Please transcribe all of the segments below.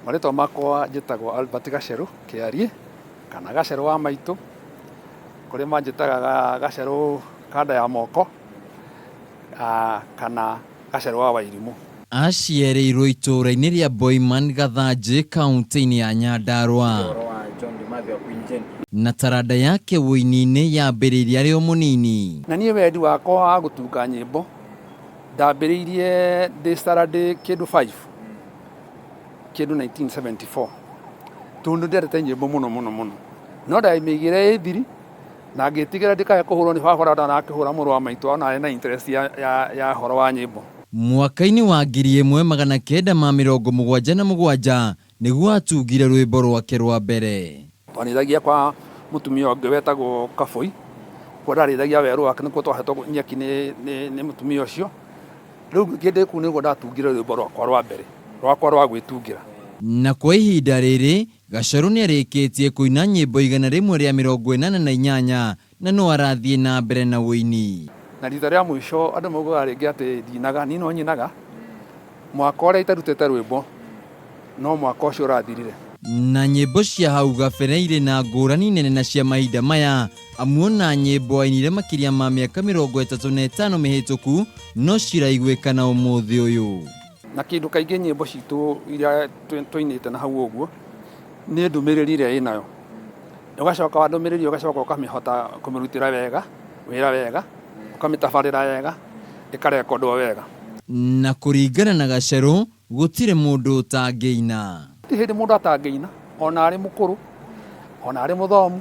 Marĩtwa makwa njĩtagwo Albert Gacerũ Kĩariĩ kana Gacerũ wa maitũ, kũrĩ manjĩtaga Gacerũ kanda ya moko kana Gacerũ wa Wairimũ. Aciarĩirwo itũũra-inĩ rĩa Boiman Gathanjĩ kaunti-inĩ ya Nyandarua. Na taranda yake ũini-inĩ yambĩrĩirie arĩ o mũnini. Na niĩ wendi wakwa wa gũtunga nyĩmbo ndambĩrĩirie ndĩ standard kĩndũ 5 kĩndũ 1974 tondũ ndendete nyĩmbo mũno mũno mũno no ndamĩigire ĩ thiri na ngĩtigĩra ndikae kũhũrwo nĩ baba ũrĩa ndakĩhũra mũrũ wa maitũ ona arĩ na interest ya ũhoro wa nyĩmbo. Mwaka-inĩ wa 1977 nĩguo atungire rwĩmbo rwake rwa mbere. Twarĩithagia kwa mũtumia ũngĩ wetagwo Kabũi, kũrĩa ndarĩithagia werũ wake nĩkuo twahetwo nyeki nĩ mũtumia ũcio. Rĩu ndĩ kũu nĩguo ndatungire rwĩmbo rwakwa rwa mbere, rwakwa rwa gwĩtungĩra. Na kwa ihinda rĩrĩ, Gacerũ nĩarĩkĩtie kũina nyĩmbo 188 na no arathiĩ na mbere na ũini. Na rita rĩa mũico andũ maugaga rĩngĩ atĩ ndinaga, niĩ no nyinaga, mwaka ũrĩa itarutĩte rwĩmbo no mwaka ũcio ũrathirire. Na nyĩmbo cia hau gabere irĩ na ngũrani nene na cia mahinda maya, amu ona nyĩmbo ainire makĩria ma mĩaka 35 mĩhĩtũku no ciraiguĩkana ũmũthĩ ũyũ. Na kĩndũ kaingĩ nyĩmbo citũ iria tũinĩte na hau ũguo nĩ ndũmĩrĩri ĩrĩa ĩnayo. Ũgacoka wa ndũmĩrĩri ũgacoka ũkamĩhota kũmĩrutĩra wega, wĩra wega, ũkamĩtabarĩra wega, ĩkarekondwo wega. Na kũringana na Gacerũ, gũtirĩ mũndũ ũtangĩina. Ti hĩndĩ mũndũ atangĩina, ona arĩ mũkũrũ, ona arĩ mũthomu,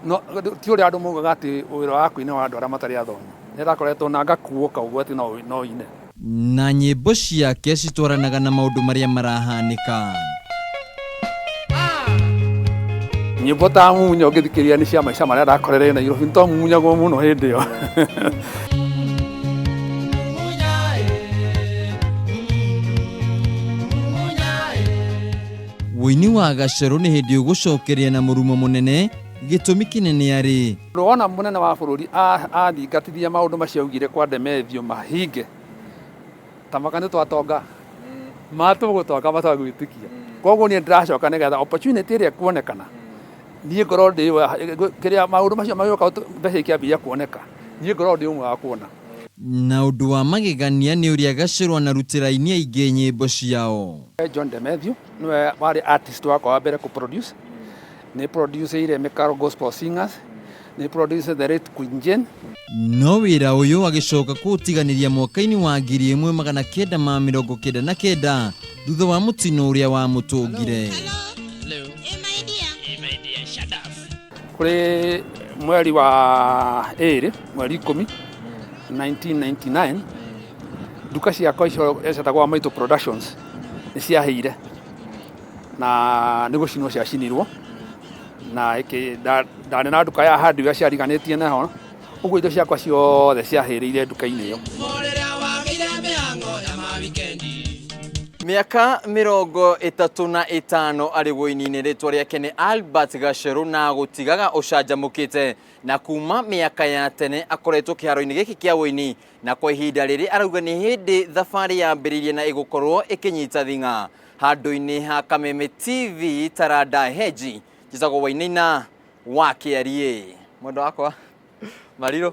no ti ũrĩa andũ maugaga atĩ wĩra wa kũina wa andũ arĩa matarĩ athomu. Nĩ ndakoretwo na ngakuũka ũguo atĩ no ine. Na nyĩmbo ciake citwaranaga na maũndũ marĩa marahanĩka. Nyĩmbo ta munya ũngĩthikĩrĩria nĩ cia maica marĩa ndakorereire Nairobi, nĩ twamunyagwo mũno hĩndĩ ĩyo. Ũini wa Gacerũ nĩ hĩndĩ ũgũcokeria na mũrumo mũnene, gĩtũmi kĩnene arĩ Wona mũnene wa bũrũri athingatithia maũndũ macio augire kwa Ndemethio mahinge, ta maka nĩ twatonga matũgũtonga matagwĩtĩkia. Koguo niĩ ndĩracoka nĩgetha opportunity ĩrĩa ĩkuonekana niĩ ngorwo ndĩ kĩrĩa maũndũ macio magĩũka mbeca ikĩambĩrĩria kuoneka niĩ ngorwo ndĩ ũmwe wa kuona. Na ũndũ wa magegania nĩ ũrĩa Gacerũ anarutĩra aini aingĩ nyĩmbo ciao. John Ndemethio nĩwe warĩ artist wakwa wa mbere kũ-produce. Nĩ produceire Mekaro Gospel Singers, nĩ produce the late Queen Jane. No wĩra ũyũ agĩcoka kũũtiganĩria mwaka-inĩ wa 1999 thutha wa mũtino ũrĩa wamũtũngire. Kũrĩ mweri wa ĩrĩ, mweri 10, 1999, nduka ciakwa icio cietagwo Maitũ Productions nĩ ciahĩire na nĩ gũcinwo ciacinirwo na ndarĩ na nduka ya hardware ciariganĩtie naho, ũguo indo ciakwa ciothe ciahĩrĩire nduka-inĩ ĩyo. Mĩaka 35 arĩ ũini-inĩ, rĩtwa rĩake nĩ Albert Gacerũ na gũtigaga ũcanjamũkĩte na kuma mĩaka ya tene akoretwo kĩharo-inĩ gĩkĩ kĩa ũini na kwa ihinda rĩrĩ arauga nĩ hĩndĩ thabarĩ yambĩrĩirie na ĩgũkorwo ĩkĩnyita thing'a. Handũ-inĩ ha Kameme TV Taranda Heji, njĩtagwo Wainaina wa Kĩariĩ. Mwendwa wakwa Marirũ.